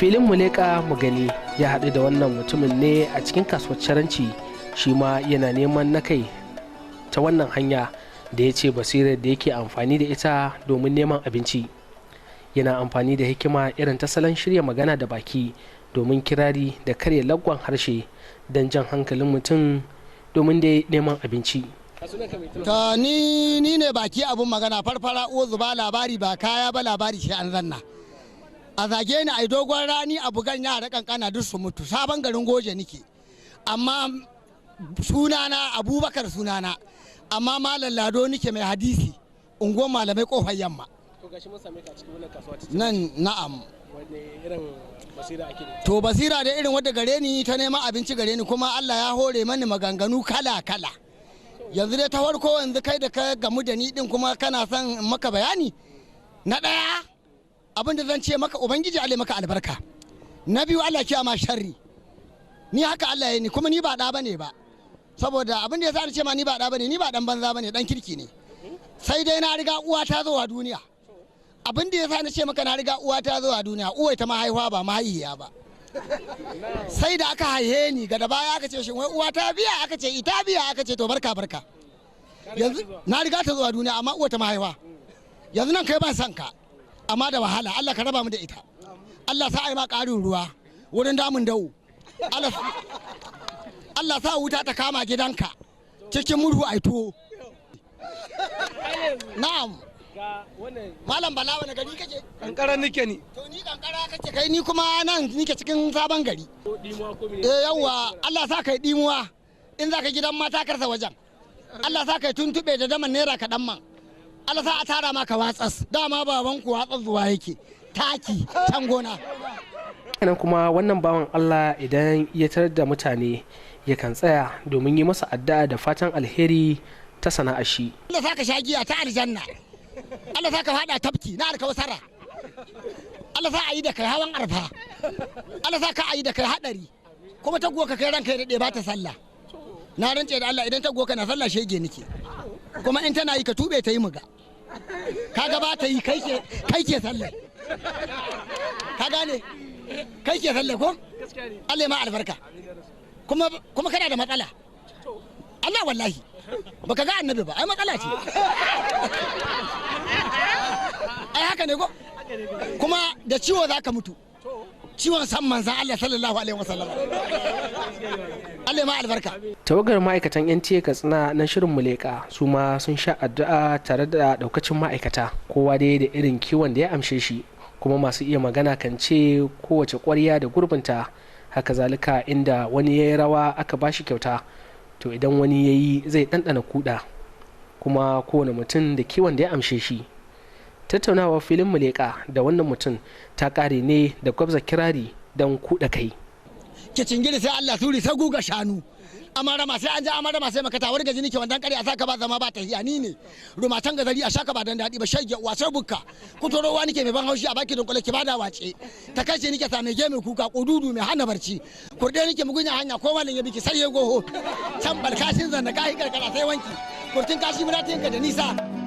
Filin Muleka mu gani ya haɗu da wannan mutumin ne a cikin kasuwar Caranci, shi ma yana neman na kai ta wannan hanya da ya ce basirar da yake amfani da ita domin neman abinci. Yana amfani da hikima irin ta salon shirya magana da baki domin kirari da karya lagwan harshe don jan hankalin mutum domin dai neman abinci. Ta ni ne baki abun magana farfara uwa zuba labari ba kaya ba labari sai an zanna. A zage ni ai dogon rani a bugan yara kankana duk su mutu, sabon garin Goje nike. Amma sunana Abubakar sunana, amma Malam Lado nike mai hadisi, unguwar malamai kofar yamma. To gashi mun same ka a cikin wannan kasuwa ta Nan na'am. Wanne irin basira ake da? To basira da irin wadda gare ni ta neman abinci gare ni, kuma Allah ya hore mani maganganu kala kala. Yanzu dai ta farko, yanzu kai da ka gamu da ni din kuma kana son in maka bayani. Na ɗaya abin da zan ce maka, Ubangiji Allah maka albarka. Na biyu, Allah kiya ma sharri. Ni haka Allah ya ni, kuma ni ba ɗa bane ba. Saboda abin da ya sa ni ce ma ni ba ɗa bane, ni ba ɗan banza bane, ɗan kirki ne. Sai dai na riga uwa ta zuwa duniya. Abin da ya sa ni ce maka na riga uwa ta zuwa duniya, uwa ta mahaihuwa ba mahaihiya ba. Sai da aka haihe ni ga da baya aka ce shin wai uwa ta biya, aka ce ita biya, aka ce to barka barka. Yanzu na riga ta zuwa duniya, amma uwa ta mahaifa. Yanzu nan kai ban san ka, amma da wahala Allah ka raba mu da ita. Allah sa ai ma ƙarin ruwa wurin damun dawo. Allah sa wuta ta kama gidanka cikin murhu ai tuwo. Na'am. Malam Bala, wani gari kake? Kankara nike ni. To ni kankara kake kai, ni kuma nan nike cikin sabon gari. Eh yawwa, Allah sa kai dimuwa in za ka gidan mata karsa wajen. Allah sa kai tuntube da daman naira kaɗan man. Allah sa a tara maka watsas, dama baban ku watsas zuwa yake. Taki can gona. Nan kuma wannan bawan Allah idan ya tarar da mutane yakan tsaya domin yi masa addu'a da fatan alheri ta sana'a shi. Allah sa ka sha giya ta aljanna. Allah sa ka fada tafki na alkawasara. Allah sa a yi da kai hawan arfa. Allah sa ka a yi da kai hadari. Kuma ta ka kai ranka ya daɗe ba ta sallah. Na rance da Allah idan ta ka na sallah shege nike. Kuma in tana yi ka tube ta yi muga. Kaga ba ta yi kai ke sallah. Ka gane? Kai ke sallah ko? Allah ma albarka. Kuma kana da matsala. Allah wallahi. Baka ga annabi ba, ai matsala ce. Ai haka ne ko? Kuma da ciwo za ka mutu. Ciwon san manzan Allah sallallahu alaihi wasallam. Allah ma albarka. Tawagar ma'aikatan NTA Katsina na shirin Muleka su ma sun sha addu'a tare da daukacin ma'aikata, kowa dai da irin kiwon da ya amshe shi, kuma masu iya magana kan ce kowace ƙwarya da gurbinta. Haka zalika inda wani ya yi rawa aka bashi kyauta, to idan wani ya yi zai ɗanɗana kuɗa, kuma kowane mutum da kiwon da ya amshe shi. Tattaunawa filin Muleka da wannan mutum ta ƙare ne da gwabza kirari don kuɗa kai. Kicin gidi sai Allah suri sai guga shanu. Amarama sai an ji amarama sai makata wani gaji nike wannan kare a saka ba zama ba tahiya ni ne. Rumatan gazari a shaka ba dan daɗi ba shege uwa sai bukka. Kutorowa nike mai ban haushi a baki dunkule ki bada wace. Ta kashe nike sa mai geme kuka kududu mai hana barci. Kurde nike mugunya hanya ko malin ya biki sai ya goho. Can balkashin zanna kahi karkara sai wanki. Kurtin kashi muna tinka da nisa.